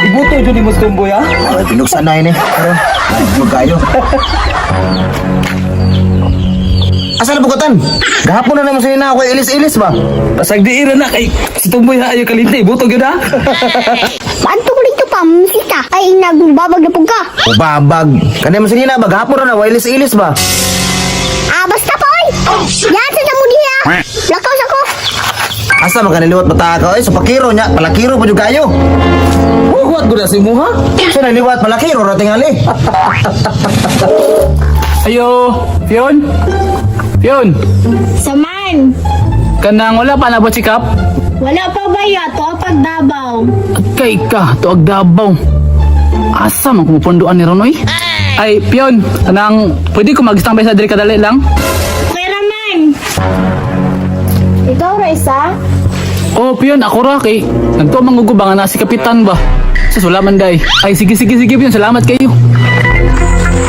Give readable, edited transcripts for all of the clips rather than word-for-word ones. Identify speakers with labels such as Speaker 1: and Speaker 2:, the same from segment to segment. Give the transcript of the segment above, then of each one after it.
Speaker 1: Ibuto jud ni mo si Tumboy ha.
Speaker 2: Ay, binuksan na yun eh. Karon, ay, magkayo. Asa na bukatan? Gahapon na naman sa'yo na ako, ilis-ilis ba?
Speaker 1: Pasag di ira na kay si Tumboy ha ayo kalinte, ibuto gyud ha.
Speaker 3: Paanto ko dito pa, musita. Ay, nagbabag na pug ka.
Speaker 2: Ubabag. Kanya mo sinina ba? Gahapon na, ilis-ilis ba?
Speaker 3: Ah, basta pa, oy! Yan sa mo diha! Lakaw sa ko!
Speaker 2: Asa man kaniliwat bata ka oy? Sa pakiro nya, palakiro pa jud kayo.
Speaker 1: Huwat gud na si mo ha.
Speaker 2: Sa naliwat palakiro ra tingali.
Speaker 4: Ayo, Pion. Pion,
Speaker 5: Saman,
Speaker 4: kanang wala pa na ba check up?
Speaker 5: wala pa ba ya to pagdabaw?
Speaker 4: Kay ka, tuag Dabaw. Asa man kumupunduan ni Ronoy? Ay, Pion, kanang pwede ko mag-standby sa diri kadali lang?
Speaker 5: Okay raman. Ikaw Raisa?
Speaker 4: Oh, Pion, ako ra kay nagtuo mangugo ba nga na si kapitan ba? Sa wala man day. Ay, sige sige sige Pion, salamat kayo.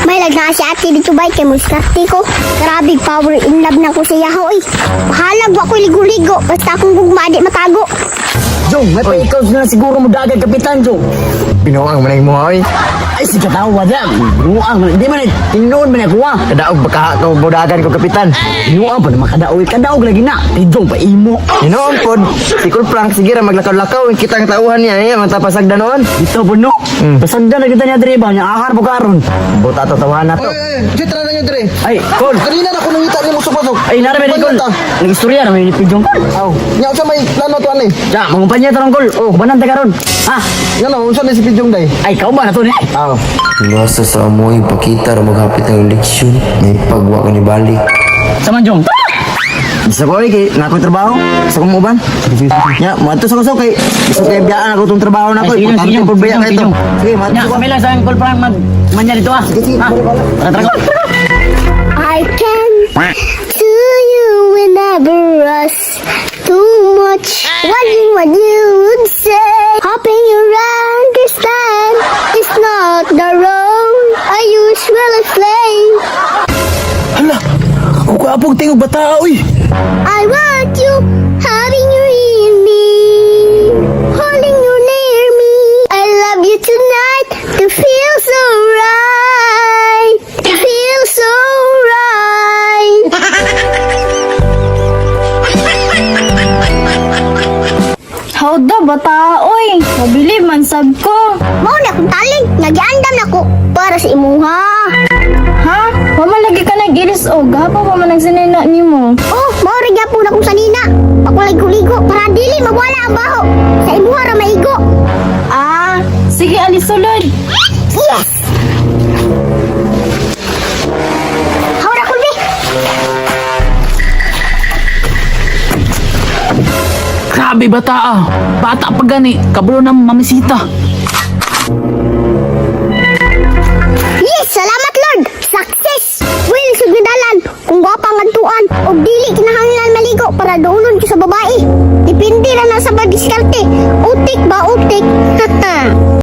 Speaker 3: May lag na si ate dito bay kay muskarte ko. Grabe power in love na ko sa yaho oy. Bahalag wa ko ligo-ligo basta akong gugma di matago.
Speaker 6: Jong, may pa ikaw na siguro mo dagat kapitan, Jong.
Speaker 2: Binuang man ang mo oy.
Speaker 6: Ay, si katawa dyan. Binuang man. Hindi man, tinuon man ako ah.
Speaker 2: Kadaog baka ka budagan ko kapitan.
Speaker 6: Binuang pa naman kadaog. Kadaog lagi na. Ti Jong, pa imo.
Speaker 2: Hinoon pod, si Kul Frank sige ra maglakaw-lakaw kitang tauhan niya eh, matapasagda noon.
Speaker 6: Dito po no. Pasagdan na kita niya diri ba? Niya ahar po karon.
Speaker 2: Buta to tawahan na to.
Speaker 7: Jitra na nyo dire.
Speaker 6: Ay, Kol.
Speaker 7: Kanina na ko nangita nimo supasok.
Speaker 6: Ay, nara may Kol. Nag-istorya na may ni Jong.
Speaker 7: Aw, nya unsa may plano to ani?
Speaker 6: Ja, mangumpanya tarong Kol. Oh, banan ta karon. Ha?
Speaker 7: Nga no, unsa ni si Pijong day?
Speaker 6: Ay, kau ba na to ni?
Speaker 7: Aw.
Speaker 8: Luwasa sa amoy, pakita ra maghapit ang eleksyon. May pagwa ka ni balik.
Speaker 4: Saman Jong.
Speaker 2: Sa ko kay na ako'y trabaho sa kong uban. Nya, moadto sa ko kay gusto kay biyaan ako tong trabaho na ko.
Speaker 6: Ay, sige,
Speaker 2: Importante
Speaker 6: sige,
Speaker 2: pud biya
Speaker 6: sige,
Speaker 2: kay to.
Speaker 6: sige.
Speaker 2: Sige, moadto
Speaker 6: Nya,
Speaker 2: ko.
Speaker 6: kami lang sa Kol Frank mag manya dito ah.
Speaker 2: Sige, sige,
Speaker 6: Ha?
Speaker 2: balik, balik.
Speaker 6: Tara, tara.
Speaker 3: I can to you whenever us too much. Wondering what you would say. Hoping you understand. It's not the role I usually play.
Speaker 1: Hala, kukuapog tingog bata oy.
Speaker 3: I want you having you in me, holding you near me. I love you tonight to feel so right, to feel so right.
Speaker 5: Howda bata oy. Mabili man sab ko.
Speaker 3: Mao na akong taling, nagiandam na ko para sa imuha.
Speaker 5: Ha? Wa man lagi ka nag-ilis og gahapon pa man nagsinina nimo.
Speaker 3: Oh, mao ra gyapon akong sanina. Pakuligo-ligo para dili mawala ang baho. Sa imuha ra maigo.
Speaker 5: Ah, sige alis sulod.
Speaker 3: Yes. Hawra kulbi.
Speaker 4: Grabe bata ah. Bata pa gani, kabalo na mamisita.